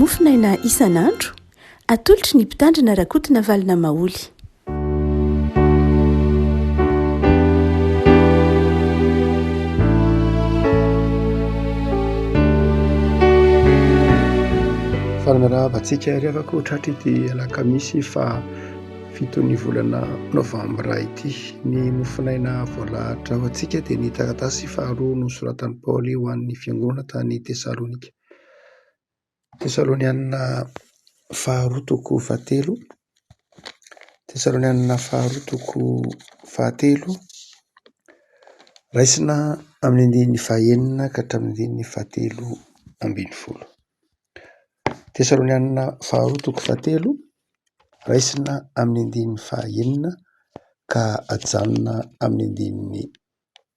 Mofonaina isan'andro, atolotry ny Mpitandrina Rakotonavalona Maholy. Faly miarahaba antsika ry havako tratry ity alakamisy faha fiton'ny volana novambra ity. Ny mofonaina voalahatra ho antsika dia ny taratasy faharoa nosoratan'i Paoly ho an'ny fiangonana tany Tesalonika. Tesalonianina faharoa toko fahatelo, Tesalonianina faharoa toko fahatelo, raisina amin'ny andininy fahenina ka hatramin'ny andininy fahatelo ambin'ny folo. Tesalonianina faharoa toko fahatelo, raisina amin'ny andininy fahaenina ka ajanona amin'ny andininy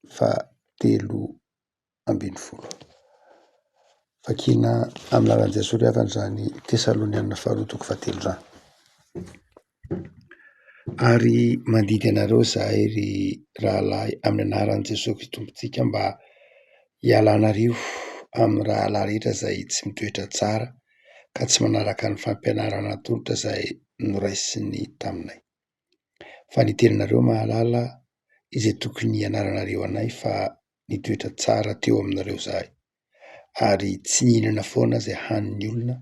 fahatelo 12. Vakiana amin'ny lalan'i Jesoa ry havana izany Tesalonianina faharoa toko fahatelo izany. Ary mandidy anareo izahay ry rahalahy amin'ny anaran'i Jesoa Kristy Tompontsika mba hialanareo amin'ny rahalahy rehetra izay tsy mitoetra tsara ka tsy manaraka ny fampianarana atolotra izay noraisiny taminay. Fa ny teninareo mahalala izay tokony hianaranareo anay fa nitoetra tsara teo aminareo izahay, ary tsy nihinana foana izay hanin'ny olona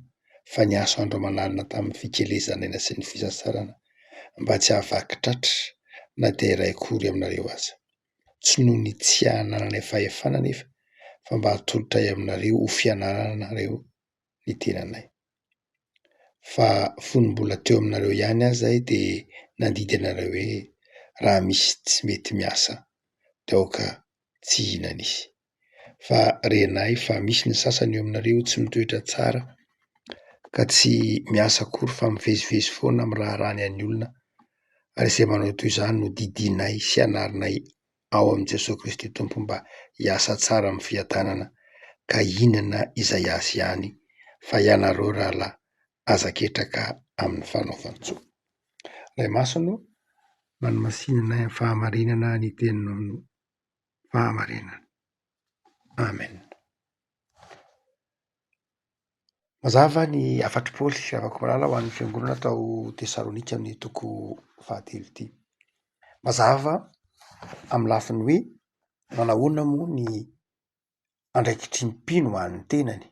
fa niasa andro aman'alina tamin'ny fikelezan'aina sy ny fisasarana mba tsy hahavaky tratra na dia iray akory aminareo aza. Tsy noho ny tsy hanananay fahefana anefa fa mba hatolotray aminareo ho fianarana anareo ny tenanay. Fa fony mbola teo aminareo ihany aza aho dia nandidy anareo hoe, raha misy tsy mety miasa dia aoka tsy hihinana izy. Fa renay fa misy ny sasany eo aminareo tsy mitoetra tsara ka tsy miasa akory fa mivezivezy foana amin'ny raharaha ny an'ny olona, ary izay manao toy izany no didianay sy anarinay ao amin'i Jesoa Kristy Tompo mba hiasa tsara amin'ny fiadanana ka hihinana izay azy ihany, fa ianareo rahalahy aza ketraka amin'ny fanaovan-tsoa. Ray Masina ô, manamasinana ahy amin'ny fahamarinana ny teninao no fahamarinana. Amen. Mazava ny hafatr'i Paoly Ravakomalala ho an'ny fiangonana tao Tesalonika amin'ny toko fahatelo ity. Mazava amin'ny lafiny hoe manahoana moa ny andraikitry ny mpino ho an'ny tenany?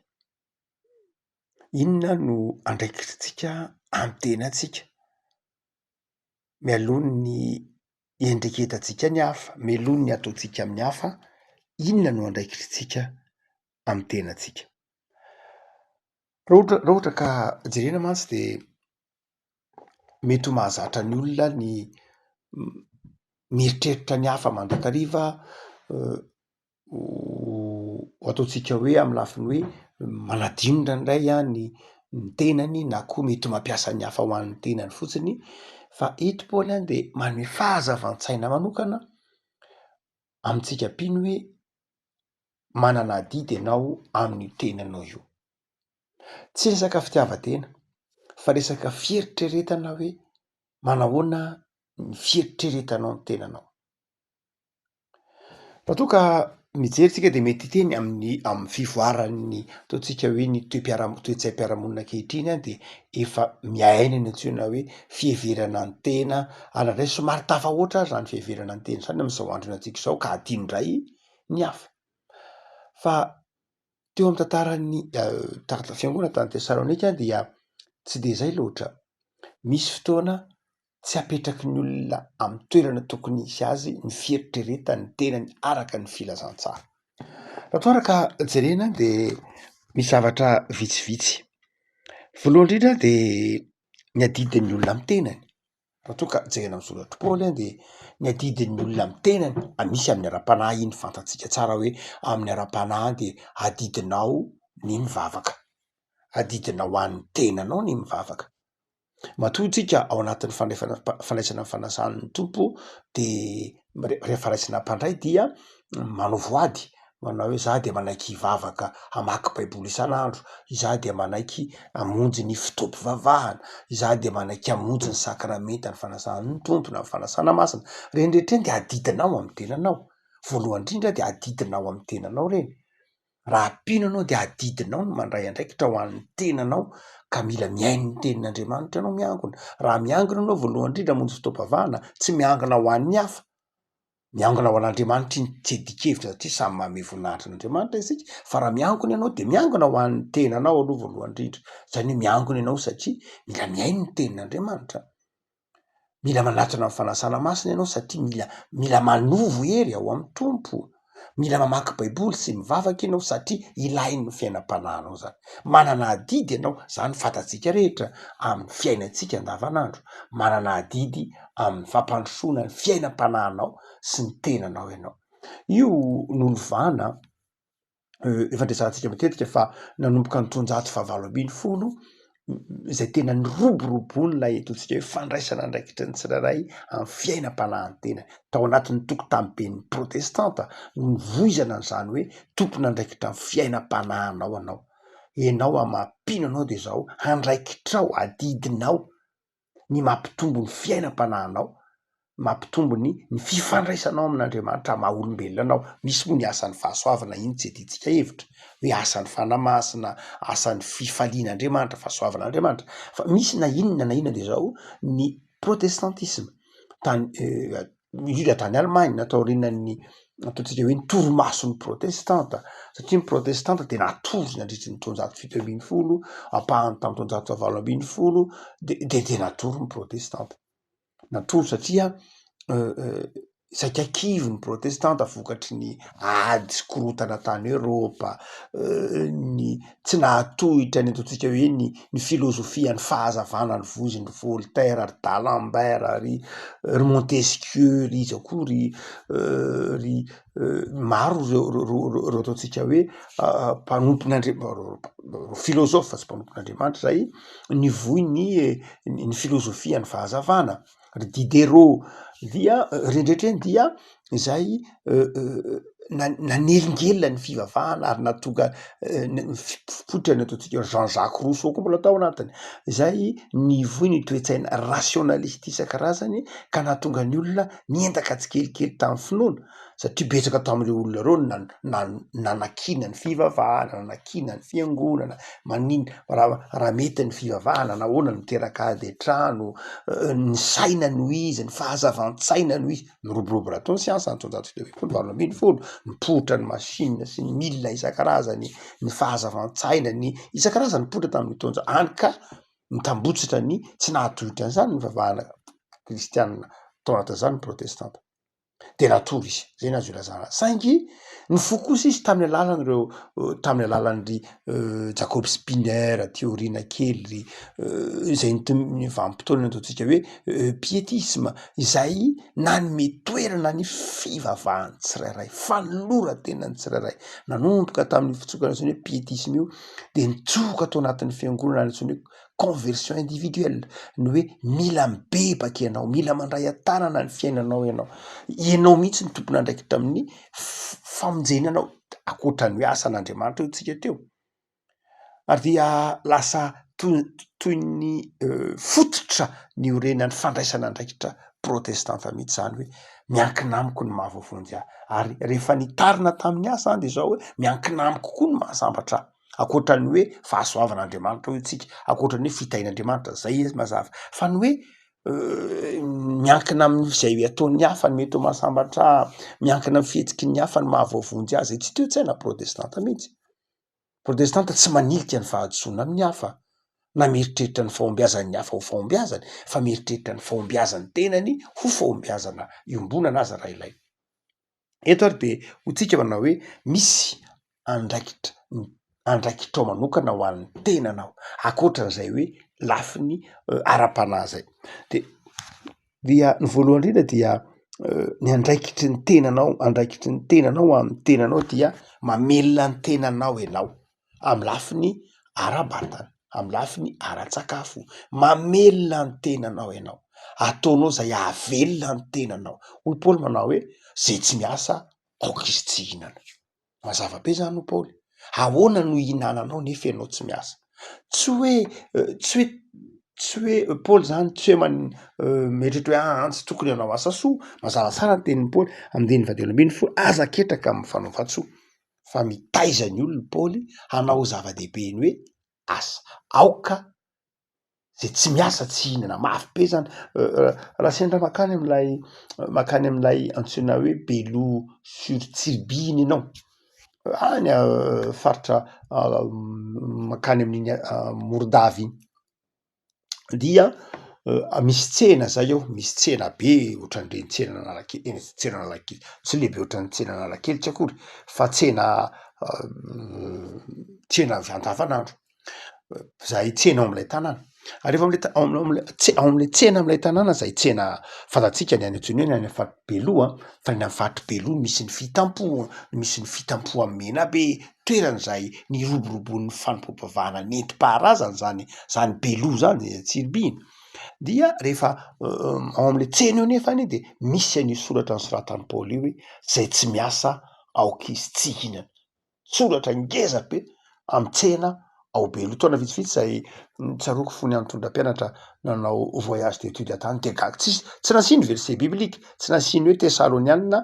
Inona no andraikitritsika amin'ny tenantsika? Mialoha ny hiendreketantsika ny hafa, mialoha ny hataontsika amin'ny hafa, inona no andraikitritsika amin'ny tenantsika. Raha ohatra raha ohatra ka jerena mantsy de mety ho mahazatra ny olona ny mieritreritra ny hafa mandrakariva ho ataontsika hoe amin'ny lafiny hoe manadino indraindray an ny ny tenany na koa mety mampiasa ny hafa ho an'ny tenany fotsiny fa eto Paoly an de manome fahazavan-tsaina manokana amintsika mpino hoe manana adidy ianao amin'io tenanao io. Tsy resaka fitiavan-tena fa resaka fieritreretana hoe manahoana ny fieritreretanao ny tenanao. Raha toa ka mijery tsika de mety hiteny amin'ny amin'ny fivoaran'ny ataontsika hoe ny toe-piara- toe-tsaim-piarahamonina ankehitriny an de efa miaina ny antsoina hoe fiheverana ny tena ary indraindray somary tafahoatra ary zany fiheverana ny tena zany am'zao andro iainantsika izao ka adino indray ny hafa. Fa teo amin'ny tantaran'ny tantara fiangonana tany Tesalonika dia tsy de zay loatra, misy fotoana tsy apetraky ny olona amin'ny toerana tokony hisy azy ny fieritreretan'ny tenany araka ny filazantsara. Raha toa ary ka jerena de misy zavatra vitsivitsy, voalohany indrindra de ny adidin'ny olona amin'ny tenany, raha toa ka jerena amin'ny soratr'i Paoly de ny adidin'ny olona amin'ny tenany, misy amin'ny ara-panahy iny fantatsika tsara hoe amin'ny ara-panahy de adidinao ny mivavaka, adidinao ho an'ny tenanao ny mivavaka. Matoa isika ao anatin'ny fandraisana fandraisana ny fanasan'ny Tompo de rehefa raisina mpandray dia manao voady, manao hoe za de manaiky hivavaka hamaky baiboly isan'andro, izaho dia manaiky hamonjy ny fotoam-pivavahana, izaho dia manaiky hamonjy ny sakramenta ny fanasan'ny Tompo na ny fanasana masina, reny rehetra reny de adidinao amin'ny tenanao, voalohany indrindra de adidinao amin'ny tenanao reny. Raha mpino ianao dia adidinao ny mandray andraikitra ho an'ny tenanao ka mila mihaino ny tenin'Andriamanitra ianao miangona. Raha miangona ianao voalohany indrindra hamonjy fotoam-pivavahana, tsy miangona ho an'ny hafa, miangona ho an'Andriamanitra iny tsy iadian-kevitra satria samy manome voninahitra an'Andriamanitra isika, fa raha miangona ianao dia miangona ho an'ny tenanao aloha voalohany indrindra, izany hoe miangona ianao satria mila mihaino ny tenin'Andriamanitra. Mila manatona ny fanasana masina ianao satria mila mila manovo hery ao amin'ny Tompo. Mila mamaky baiboly sy mivavaka ianao satria ilain'ny fiainam-panahinao izany. Manana adidy ianao, izany fantatsika rehetra amin'ny fiainantsika andavanandro. Manana adidy amin'ny fampandrosoana ny fiainam-panahinao sy ny tenanao ianao. Io nolovana efa niresahantsika matetika fa nanomboka ny taonjato fahavalo ambin'ny folo izay tena niroboroboan'ilay ataontsika hoe fandraisana andraikitry ny tsirairay amin'ny fiainam-panahin'ny tena. Tao anatin'ny tokotaniben'ny protestanta no nivoizana an'izany hoe tompon'andraikitra amin'ny fiainam-panahinao ianao. Ianao amin'ny maha mpino anao dia izao, andraikitrao, adidinao ny mampitombo ny fiainam-panahinao, mampitombo ny ny fifandraisanao amin'Andriamanitra maha olombelona anao. Misy moa ny asan'ny fahasoavana, iny tsy iadiantsika hevitra, hoe asan'ny Fanahy Masina, asan'ny fifalian'Andriamanitra, fahasoavan'Andriamanitra. Fa misy na inona na inona de zao, ny protestantisme tany indrindra tany Allemagne taorianan'ny ataontsika hoe ny torimason'ny protestanta, satria ny protestanta dia natory nandritry ny taonjato 17, ampahany tamin'ny taonjato fahavalo ambin'ny folo de de de natory ny protestanta. Natory satria saika kivy ny protestanta vokatry ny ady sy korontana tany Eoropa, ny tsy nahatohitra ny ataontsika hoe ny ny filozofian'ny fahazavana novoizin'i Voltaire, ry D'Alembert, ry ry Montesquieu, ry iza koa ry ry maro reo reo reo ataontsika hoe mpanompon'Andria- reo filôzôfa fa tsy mpanompon'Andriamanitra zay nivoy ny ny filozofian'ny fahazavana. Ry Diderot dia ireny rehetra ireny dia izay nanelingelina ny fivavahana ary nahatonga ny fipoitrany ataontsika hoe Jean Jacques Rousseau koa mbola tao anatiny, izay nivoy ny toe-tsaina rationaliste isan-karazany ka nahatonga ny olona niendaka tsikelikely tamin'ny finoana. satria betsaka tamin'ireo olona ireo no nanakiana ny fivavahana, nanakiana ny fiangonana, maninona raha raha mety ny fivavahana nahoana no miteraka ady an-trano, ny saina no izy, ny fahazavan-tsaina no izy, niroborobo rahateo ny siansa ny taonjato 1817, nipoitra ny machine sy ny milina isan-karazany, ny fahazavan-tsaina, ny isan-karazany nipoitra tamin'ny taonjato, hany ka nitambotsitra ny tsy nahatohitra an'izany ny fivavahana kristianina tao anatin'izany ny protestanta. de natory izy, zay no azo ilazana azy, saingy nifoha kosa izy tamin'ny alalan'ireo tamin'ny alalan'ry Jacob Spinner aty aoriana kely ry izay ny vanim-potoana ataontsika hoe pietisme izay nanome toerana ny fivavahan'ny tsirairay, fanoloran-tenan'ny tsirairay, nanomboka tamin'ny fitsokana antsoina hoe pietisme io de nitsoka tao anatin'ny fiangonana antsoina hoe conversion individuelle, ny hoe mila mibebaka ianao, mila mandray an-tanana ny fiainanao ianao, ianao mihitsy no tompon'andraikitra amin'ny famonjena anao, ankoatran'ny hoe asan'Andriamanitra hoy tsika teo, ary dia lasa toy toy ny fototra niorenan'ny fandraisana andraikitra protestanta mihitsy zany hoe miankina amiko ny maha voavonjy ahy, ary rehefa nitarina tamin'ny asa zany de zao hoe miankina amiko koa ny mahasambatra ahy. Ankoatra ny hoe fahasoavan'Andriamanitra hoy tsika, ankoatra ny hoe fitahian'Andriamanitra, zay izy mazava, fa ny hoe miankina amin'izay ataon'ny hafa ny mety ho mahasambatra ahy, miankina amin'ny fihetsiky ny hafa ny mahavoavonjy ahy, zay tsy toe-tsaina protestanta mihitsy. Protestanta tsy manilika ny fahadisoana amin'ny hafa, na mieritreritra ny fahombiazan'ny hafa ho fahombiazany, fa mieritreritra ny fahombiazan'ny tenany ho fahombiazana iombonana aza raha ilaina. Eto ary dia hotsika manao hoe misy andraikitra, andraikitrao manokana ho an'ny tenanao ankoatran'izay hoe lafiny ara-panahy zay. De dia ny voalohany indrindra dia ny andraikitry ny tenanao, andraikitry ny tenanao amin'ny tenanao dia mamelona ny tenanao ianao. Amin'ny lafiny ara-batana, amin'ny lafiny ara-tsakafo, mamelona ny tenanao ianao, ataonao izay hahavelona ny tenanao. Hoy Paoly manao hoe zay tsy miasa aoka izy tsy hihinana. Mazava be zany hoy Paoly. Ahoana no hihinananao nefa ianao tsy miasa? Tsy hoe tsy hoe tsy hoe Paoly zany tsy hoe mieritreritra hoe aa tsy tokony hanao asa soa, mazava tsara ny tenin'i Paoly andininy fahatelo ambin'ny folo, aza ketraka amin'ny fanaovan-tsoa. fa mitaiza ny olona i Paoly hanao zava-dehibe ny hoe asa. Aoka zay tsy miasa tsy hihinana, mafy be zany. Raha sendra mankany am'lay mankany amin'ilay antsoina hoe Beloha sur Tsiribihina ianao, any faritra mankany amin'iny Morondava iny, dia misy tsena zay eo, misy tsena be ohatran'ireny tsenan'Analakely, eny tsenan'Analakely, tsy lehibe ohatran'ny tsenan'Analakely tsy akory fa tsena tsena avy andavanandro. Zay tsena ao am'lay tanàna, ary rehefa am'le ta- ao am- am'le tse- ao am'le tsena am'lay tanàna zay tsena fantatsika ny any antsoina hoe ny any am' faritry Beloha an, fa ny any am'faritry Beloha misy ny fitampoha, misy ny fitampoha Menabe, toerana izay niroboroboan'ny fanompoam-pivavahana nentim-paharazana zany zany Beloha zany Tsiribihina, dia rehefa ao am'le tsena eo nefany de misy an'io soratra nosoratan'i Paoly io hoe zay tsy miasa aoka izy tsy hihinana. Soratra ngeza be amin'ny tsena ao Beloha. Taona vitsivitsy izay tsaroako fony aho nitondra mpianatra nanao voyage d'étude tany de gaga, tsisy tsy nasiany verset biblique, tsy nasiany hoe tesalonianina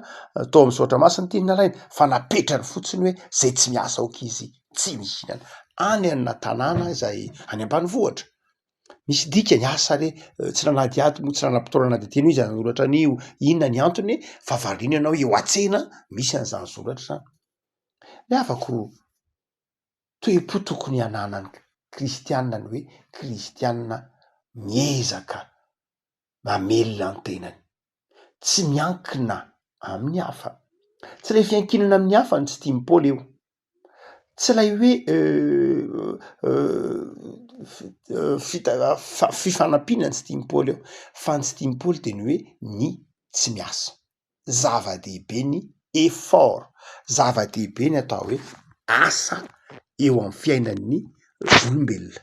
tao amin'ny soratra masina tiany nalaina fa napetrany fotsiny hoe zay tsy miasa aoka izy tsy mihinana. Any amina tanàna izay any ambanivohitra. Misy dikany, asa re, tsy nanadihady moa, tsy nanam-potoana nanadihadiana izy nanoratra an'io, inona ny antony fa variana ianao eo an-tsena misy an'izany soratra izany. Ny havako, toe-po tokony hananan'ny kristiana ny hoe kristiana miezaka mamelona ny tenany, tsy miankina amin'ny hafa. Tsy ilay fiankinana amin'ny hafa no tsy tian'i Paoly eo, tsy ilay hoe fita- fifanampiana no tsy tian'i Paoly eo, fa ny tsy tian'i Paoly de ny hoe ny tsy miasa. Zava-dehibe ny effort, zava-dehibe ny atao hoe asa eo amin'ny fiainan'ny olombelona.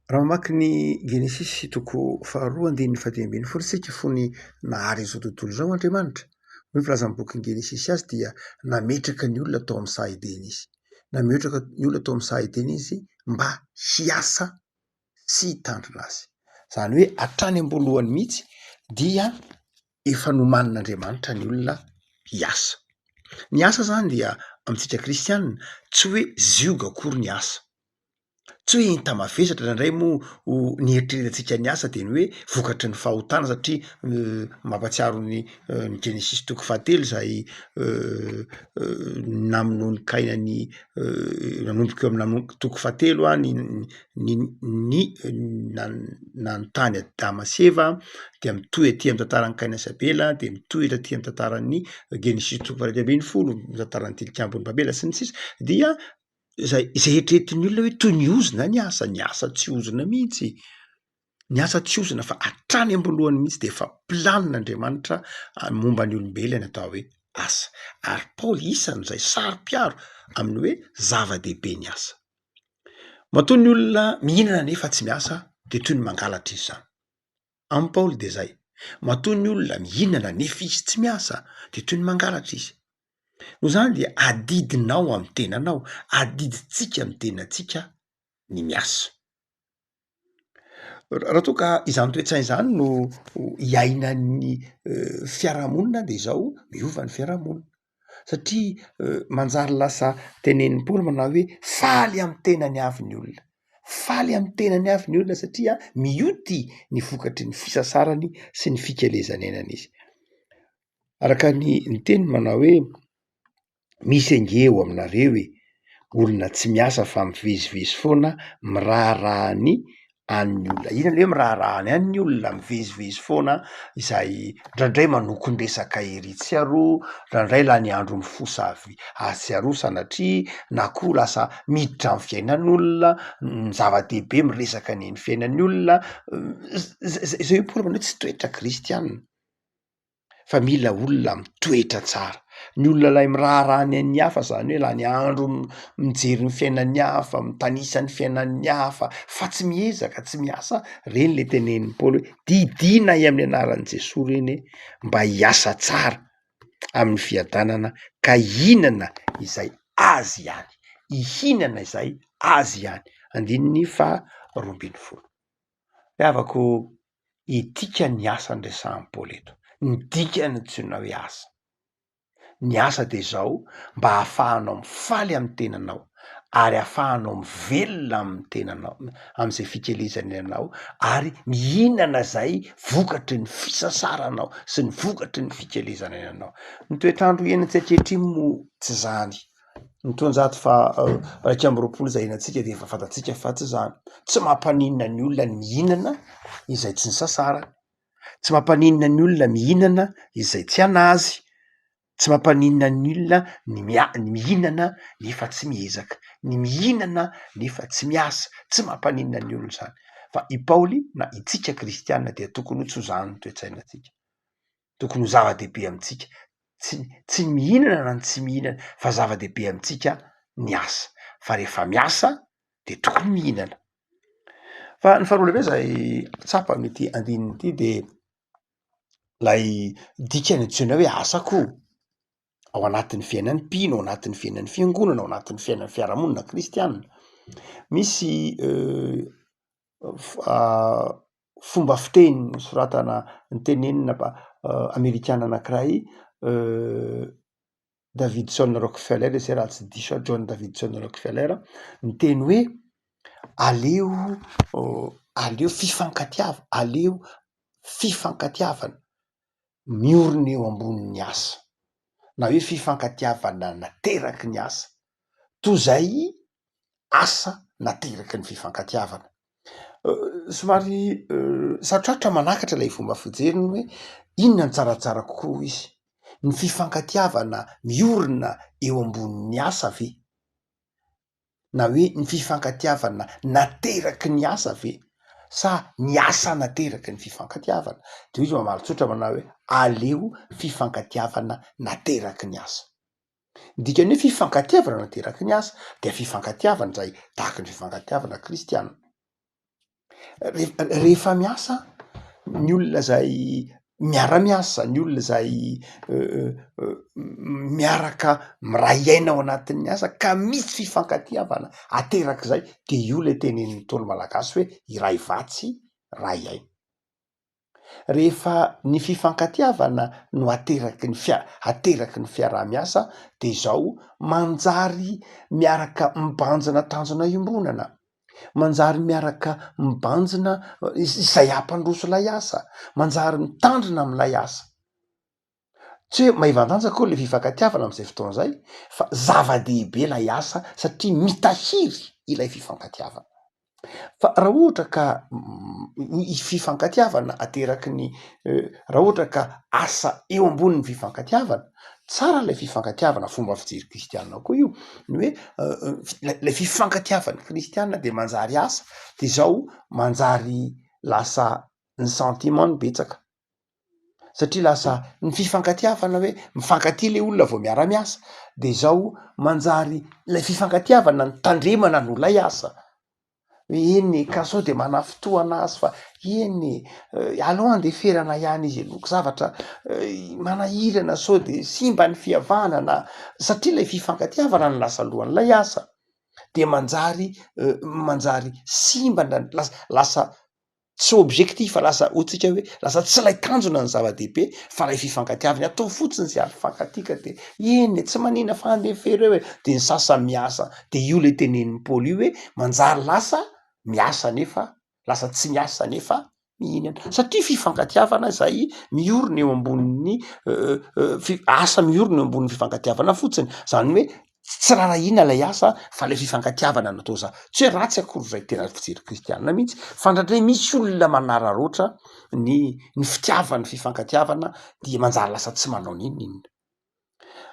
Raha mamaky ny Genesisy toko faharoa andininy fahadimy ambin'ny folo isika, fony nahary izao tontolo izao Andriamanitra, hoy ny filazan'ny bokin'ny Genesisy azy dia nametraka ny olona tao amin'ny saha Edena izy. Nametraka ny olona tao amin'ny saha Edena izy mba hiasa sy hitandrina azy. Izany hoe hatrany am-boalohany mihitsy dia efa nomanin'Andriamanitra ny olona hiasa. Ny asa zany dia amintsika kristianina tsy hoe zioga akory ny asa, tsy hoe enta-mavesatra, indraindray moa ny eritreretantsika ny asa de ny hoe vokatry ny fahotana satria mampahatsiaro ny ny genesisy toko fahatelo zay namonoan'i Kaina ny nanomboka eo amin'ny toko fahatelo a ny ny ny nanontany Adama sy Eva dia mitohy aty amin'ny tantaran'i Kaina sy Abela de mitohy hatraty amin'ny tantaran'ny Genesisy toko faha iraika ambin'ny folo, ny tantaran'ny tilikambon'i Babela sy ny sisa dia zay izay eritreretin'ny olona hoe toy ny ozona ny asa, ny asa tsy ozona mihitsy, ny asa tsy ozona fa hatrany am-boalohany mihitsy de efa planin'Andriamanitra momba ny olombelona ny atao hoe asa, ary Paoly isan'izay saro-piaro amin'ny hoe zava-dehibe ny asa. Matoa ny olona mihinana nefa tsy miasa de toy ny mangalatra izy zany. Amin'i Paoly de zay, matoa ny olona mihinana nefa izy tsy miasa de toy ny mangalatra izy. Noho izany dia adidinao amin'ny tenanao, adidintsika amin'ny tenantsika ny miasa. Raha toa ka izany toe-tsaina izany no iainan'ny fiarahamonina de izao miova ny fiarahamonina satria manjary lasa tenenin'i Paoly manao hoe faly amin'ny tenany avy ny olona, faly amin'ny tenany avy ny olona satria mioty ny vokatry ny fisasarany sy ny fikelezany aina izy. Araka ny ny teniny manao hoe misy ange eo aminareo e, olona tsy miasa fa mivezivezy foana miraharaha ny an'ny olona. Inona le hoe miraharaha ny an'ny olona? Mivezivezy foana izay indraindray manokon-dresaka ery tsy aroa, indraindray lany andro mifosa avy atsy sy aroa sanatria, na koa lasa miditra amin'ny fiainan'olona, ny zava-dehibe miresaka ny ny fiainan'ny olona, zay zay hoe paoly manao hoe tsy toetra kristianina. fa mila olona mitoetra tsara, ny olona lay miraharaha ny an'ny hafa zany hoe lany andro mijery ny fiainan'ny hafa, mitanisa ny fiainan'ny hafa fa tsy miezaka, tsy miasa, reny le tenenin'i Paoly hoe didiana amin'ny anaran'i Jesoa reny mba hiasa tsara amin'ny fiadanana ka hihinana izay azy ihany, hihinana izay azy ihany, andininy faha 12. Ry havako, etika ny asa no resahan'i Paoly eto, ny dikany antsoina hoe asa. Ny asa de zao, mba ahafahanao mifaly amin'ny tenanao ary ahafahanao mivelona amin'ny tenanao, am'zay fikelezany anao ary mihinana zay vokatry ny fisasaranao sy ny vokatry ny fikelezana ainanao. Ny toetr'andro iainantsika ankehitriny moa tsy zany, ny taonjato faha 21 zay iainantsika de efa fantatsika fa tsy zany, tsy mampaninona ny olona ny mihinana izay tsy nisasarany. Tsy mampaninona ny olona mihinana izay tsy an'azy, tsy mampaninona ny olona ny mia- ny mihinana nefa tsy miezaka, ny mihinana nefa tsy miasa, tsy mampaninona ny olona izany. Fa i Paoly na itsika kristiana dia tokony ho tsy ho zany ny toe-tsainantsika, tokony ho zava-dehibe amintsika tsy tsy ny mihinana na ny tsy mihinana fa zava-dehibe amintsika ny asa, fa rehefa miasa de tokony mihinana. Fa ny faharoa lehibe zay tsapa amin'ity andininy ity de lay dikany antsoina hoe asa ko ao anatin'ny fiainan'ny mpino, ao anatin'ny fiainan'ny fiangonana, ao anatin'ny fiainan'ny fiarahamonina kristianina. Misy fomba fiteny nosoratana notenenina mba amerikana anakiray Davidson Rockefeller izay raha tsy diso aho, John Davidson Rockefeller, niteny hoe aleo aleo fifankatiava- aleo fifankatiavana miorina eo ambonin'ny asa, na hoe fifankatiavana nateraky ny asa, toy izay asa nateraky ny fifankatiavana. Somary sarotrarotra manakatra ilay fomba fijeriny hoe inona no tsaratsara kokoa hoy izy, ny fifankatiavana miorina eo ambonin'ny asa ve na hoe ny fifankatiavana nateraky ny asa ve sa ny asa nateraky ny fifankatiavana? De hoy izy mamaly tsotra manao hoe aleo fifankatiavana nateraky ny asa. Ny dikan'ny hoe fifankatiavana nateraky ny asa dia fifankatiavana izay tahaky ny fifankatiavana kristiana. Rehefa miasa ny olona zay miara-miasa, ny olona zay miaraka miray aina ao anatin'ny asa ka misy fifankatiavana aterak'izay de io le tenenin'ny Ntaolo malagasy hoe iray vatsy ray aina. Rehefa ny fifankatiavana no ateraky ny fia- ateraky ny fiaraha-miasa de zao manjary miaraka mibanjina tanjona iombonana, manjary miaraka mibanjina izay hampandroso ilay asa, manjary mitandrina amin'ilay asa. Tsy hoe maivan-danja akory le fifankatiavana am'zay fotoana zay fa zava-dehibe lay asa satria mitahiry ilay fifankatiavana. Fa raha ohatra ka ny fifankatiavana ateraky ny raha ohatra ka asa eo ambonin'ny fifankatiavana, tsara lay fifankatiavana, fomba fijery kristianina koa io, ny hoe lay fifankatiavan'ny kristianina de manjary asa de zao manjary lasa ny sentiment no betsaka. Satria lasa ny fifankatiavana hoe mifankatia le olona vao miara-miasa de zao manjary lay fifankatiavana no tandremana noho lay asa, hoe eny e ka sao de manafintohana azy fa eny e aleo andeferana ihany izy aloha ko zavatra manahirana sao de simba ny fihavanana satria lay fifankatiavana no lasa alohan'ilay asa de manjary manjary simba na lasa lasa tsy objectif fa lasa hoy tsika hoe lasa tsy ilay tanjona ny zava-dehibe fa ilay fifankatiavana, ataovy fotsiny zay hampifankatia ka de eny e tsy manina fa andefero eo e, de ny sasany miasa de io le tenenin'i Paoly io hoe manjary lasa miasa nefa lasa tsy miasa nefa mihinana satria fifankatiavana zay miorina eo ambonin'ny fi- asa miorina eo ambonin'ny fifankatiavana fotsiny, zany hoe Tsy rarahina ilay asa fa ilay fifankatiavana no atao za. Tsy hoe ratsy akory izay tena fijery kristianina mihitsy fa indraindray misy olona manararaotra ny ny fitiavany fifankatiavana dia manjary lasa tsy manao n'inon'inona.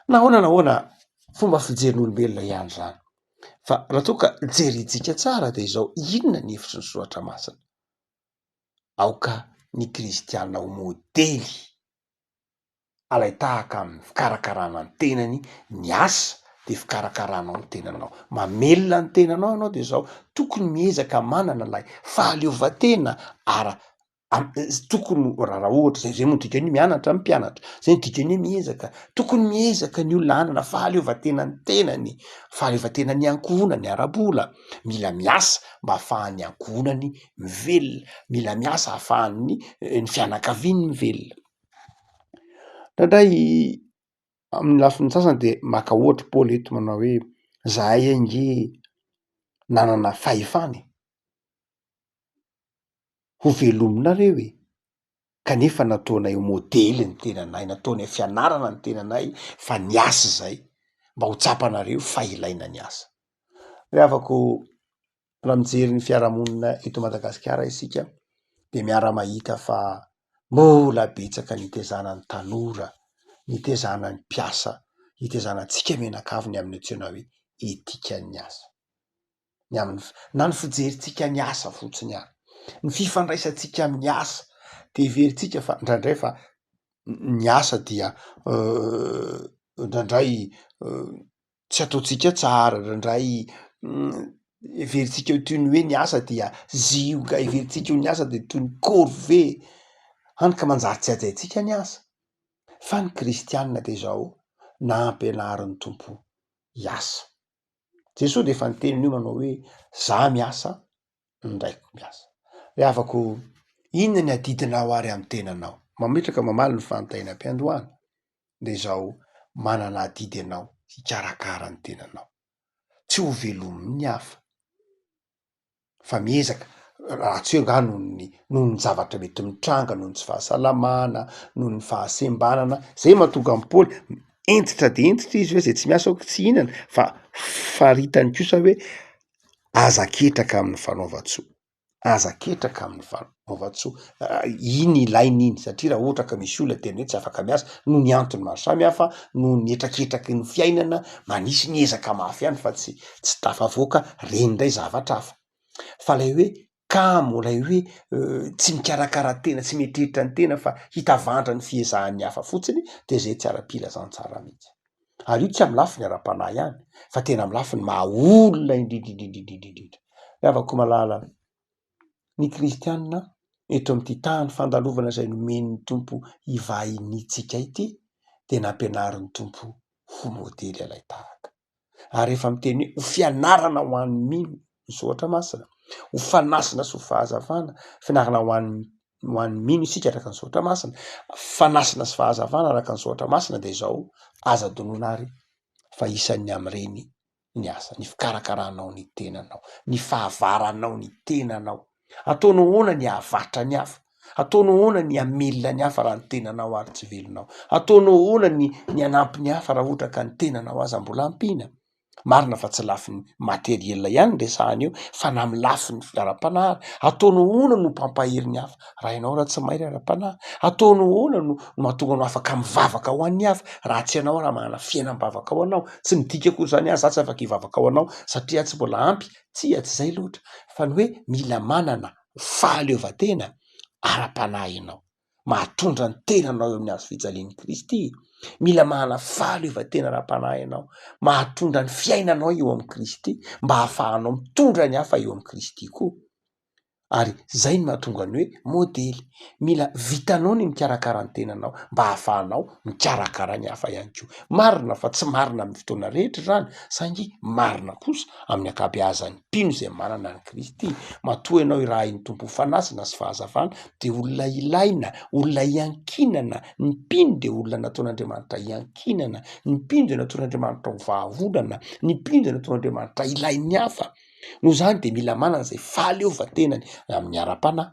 Na ahoana na ahoana fomba fijerin'olombelona ihany izany fa raha toa ka jerentsika tsara de izao, inona ny hevitry ny soratra masina? Aoka ny kristianina ho modely. Alain-tahaka amin'ny fikarakarana ny tenany ny asa de fikarakaranao ny tenanao, mamelona ny tenanao ianao de zao, tokony miezaka manana ilay fahaleovantena ara- tokony raha raha ohatra zay zay moa dikany hoe mianatra ny mpianatra, zay ny dikany hoe miezaka, tokony miezaka ny olona hanana fahaleovantena ny tenany, fahaleovantenan'ny ankohonany ara-bola, mila miasa mba ahafahan'ny ankohonany mivelona, mila miasa ahafahan'ny ny fianakaviany mivelona. Indraindray Amin'ny lafiny sasany de maka ohatra Paoly eto manao hoe zahay ange nanana fahefana e, ho velominareo e, kanefa nataonay ho modely ny tenanay, nataonay fianarana ny tenanay fa niasa izay mba ho tsapanareo fa ilaina ny asa. Ry havako, raha mijery ny fiarahamonina eto Madagasikara isika de miara-mahita fa mbola betsaka ny itezana ny tanora, ny itezana ny mpiasa, itezana antsika mianakavy ny amin'ny antsoina hoe etikan'ny asa. Ny amin'ny na ny fijerintsika ny asa fotsiny ary, ny fifandraisantsika amin'ny asa de heverintsika fa indraindray fa ny asa dia indraindray tsy ataontsika tsara, indraindray heverintsika ho toy ny hoe ny asa dia zioga, heverintsika ho ny asa dia toy ny corvée, hany ka manjary tsy hajaintsika ny asa. Fa ny kristianina dia izao, nampianarin'ny Tompo hiasa. Jesoa dia efa niteny an'io manao hoe za miasa, ny Raiko miasa. Ry havako, inona ny adidinao ary amin'ny tenanao? Mametraka mamaly ny fanontaniana am-piandohana. de izao manana adidy ianao hikarakara ny tenanao, tsy ho velomin'ny hafa fa miezaka, raha tsy hoe angaha noho ny noho ny zavatra mety mitranga, noho ny tsy fahasalamana, noho ny fahasembanana, zay mahatonga an'i Paoly hentitra de hentitra izy hoe zay tsy miasa aoka tsy hihinana fa faritany kosa hoe aza ketraka amin'ny fanaovan-tsoa. aza ketraka amin'ny fanaovan-tsoa, iny ilaina iny satria raha ohatra ka misy olona tena hoe tsy afaka miasa noho ny antony maro samihafa, noho ny hetraketraky ny fiainana, manisy ny ezaka mafy ihany fa tsy tsy tafavoaka, reny ndray zavatra hafa, fa lay hoe kamo, lay hoe tsy mikarakara tena, tsy mieritreritra ny tena fa hitavandra ny fiezahan'ny hafa fotsiny de zay tsy ara-pilazantsara mihitsy. Ary io tsy amin'ny lafiny ara-panahy ihany fa tena amin'ny lafiny maha olona indrindra indrindra indrindra indrindra. Ry havako malala, ny kristianina eto amin'ity tany fandalovana izay nomen'ny Tompo hivahinintsika ity dia nampianarin'ny Tompo ho modely alain-tahaka. Ary rehefa miteny hoe ho fianarana ho an'ny mino ny soratra masina, ho fanasina sy ho fahazavana, fianarana ho an'ny ho an'ny mino isika araka ny soratra masina, fanasina sy fahazavana araka ny soratra masina dia izao, aza adinoina ary fa isan'ny amin'ireny ny asa, ny fikarakaranao ny tenanao, ny fahavaranao ny tenanao. Ataonao ahoana ny hahavatra ny hafa? Ataonao ahoana ny hamelona ny hafa raha ny tenanao ary tsy velona ao? Ataonao ahoana ny ny hanampy ny hafa raha ohatra ka ny tenanao aza mbola ampiana? Marina fa tsy lafiny materiel ihany no resahana eo fa na amin'ny lafiny ara-panahy ary. Ataonao ahoana no mpampahery ny hafa raha ianao raha tsy mahery ara-panahy? Ataonao ahoana no mahatonga anao afaka mivavaka ho an'ny hafa raha tsy ianao raha manana fiainam-bavaka ao anao? Tsy midika akory izany hoe za tsy afaka hivavaka ho anao satria aho tsy mbola ampy, tsia tsy izay loatra fa ny hoe mila manana fahaleovantena ara-panahy ianao. mahatondra ny tenanao eo amin'ny hazo fijalian'i Kristy. Mila manana fahaleovantena ara-panahy ianao, mahatondra ny fiainanao eo amin'i Kristy mba hahafahanao mitondra ny hafa eo amin'i Kristy koa. Ary zay no mahatonga ny hoe modely. Mila vitanao ny mikarakara ny tenanao mba hahafahanao mikarakara ny hafa ihany koa. Marina fa tsy marina amin'ny fotoana rehetra izany saingy marina kosa amin'ny ankabeazan'ny mpino izay manana an'i Kristy. Matoa ianao irahin'ny Tompo ho fanasina sy fahazavana dia olona ilaina, olona iankinana, ny mpino dia olona nataon'Andriamanitra iankinana, ny mpino dia nataon'Andriamanitra ho vahaolana, ny mpino dia nataon'Andriamanitra ilain'ny hafa. Noho izany dia mila manana izay fahaleovantenany amin'ny ara-panahy.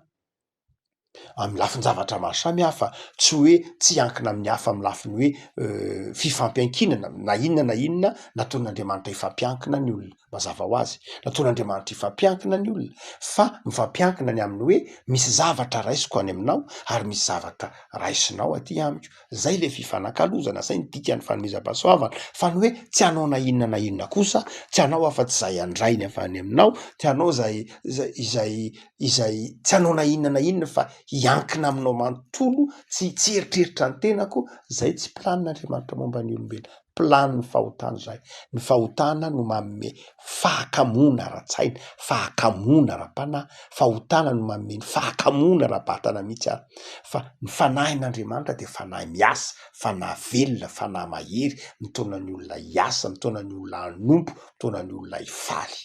amin'ny lafin-javatra maro samihafa, tsy hoe tsy hiankina amin'ny hafa amin'ny lafiny hoe fifampiankinana na inona na inona nataon'Andriamanitra hifampiankina ny olona, mazava ho azy, nataon'Andriamanitra hifampiankina ny olona fa mifampiankina ny amin'ny hoe misy zavatra raisiko any aminao ary misy zavatra raisinao aty amiko, zay le fifanakalozana, zay ny dikan'ny fanomezam-pahasoavana, fa ny hoe tsy hanao na inona na inona kosa, tsy hanao afa-tsy izay andrainy avy any aminao, tsy hanao zay zay izay izay tsy hanao na inona na inona fa hiankina aminao manontolo, tsy tsy hieritreritra ny tenako, zay tsy planin'Andriamanitra momba ny olombelona, planin'ny fahotana izay, ny fahotana no manome fahakamoana ara-tsaina, fahakamoana ara-panahy, fahotana no manome ny fahakamoana ara-batana mihitsy ary, fa ny fanahin'Andriamanitra dia fanahy miasa, fanahy velona, fanahy mahery, mitaona ny olona hiasa, mitaona ny olona hanompo, mitaona ny olona hifaly.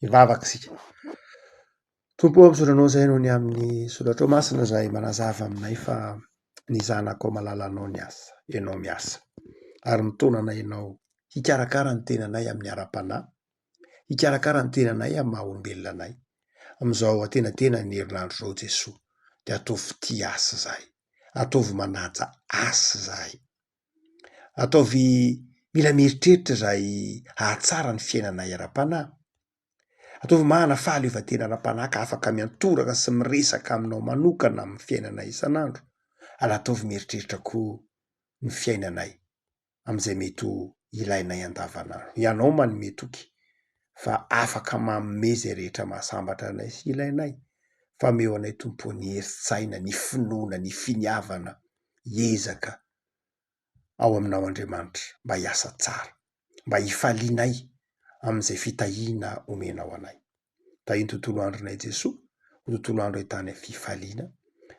Hivavaka isika. Tompo ô, misaotra Anao izay noho ny amin'ny soratrao masina izay manazava aminay fa ny zanakao malalanao niasa, Ianao miasa. Ary mitaona anay Ianao hikarakara ny tenanay amin'ny ara-panahy, hikarakara ny tenanay amin'ny maha olombelona anay. Amin'izao antenatenan'ny herinandro izao Jesoa dia ataovy tia asa izahay, ataovy manaja asa izahay, ataovy mila mieritreritra izahay hahatsara ny fiainanay ara-panahy. Ataovy manana fahaleovantena ara-panahy ka afaka miantoraka sy miresaka aminao manokana amin'ny fiainanay isan'andro, ary ataovy mieritreritra koa ny fiainanay amin'izay mety ho ilainay andavanandro. Ianao manome toky fa afaka manome izay rehetra mahasambatra anay sy ilainay, fa omeo anay Tompo ny herin-tsaina, ny finoana, ny finiavana hiezaka ao aminao Andriamanitra mba hiasa tsara, mba hifalianay amin'izay fitahiana omenao anay. Tahio ny tontolo andronay Jesoa, ho tontolo andro ahitanay fifaliana.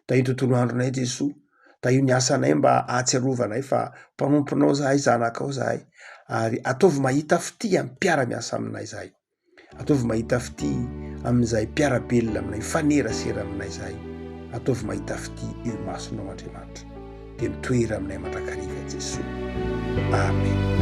Tahio ny tontolo andronay Jesoa, tahio ny asanay mba hahatsiarovanay fa mpanomponao zahay, zanakao zahay, ary ataovy mahita fitia amin'ny mpiara-miasa aminay zahay. Ataovy mahita fitia amin'izay mpiara-belona aminay, mifanerasera aminay izahay. Ataovy mahita fitia eo imasonao Andriamanitra. Dia mitoera aminay mandrakariva Jesoa. Amen.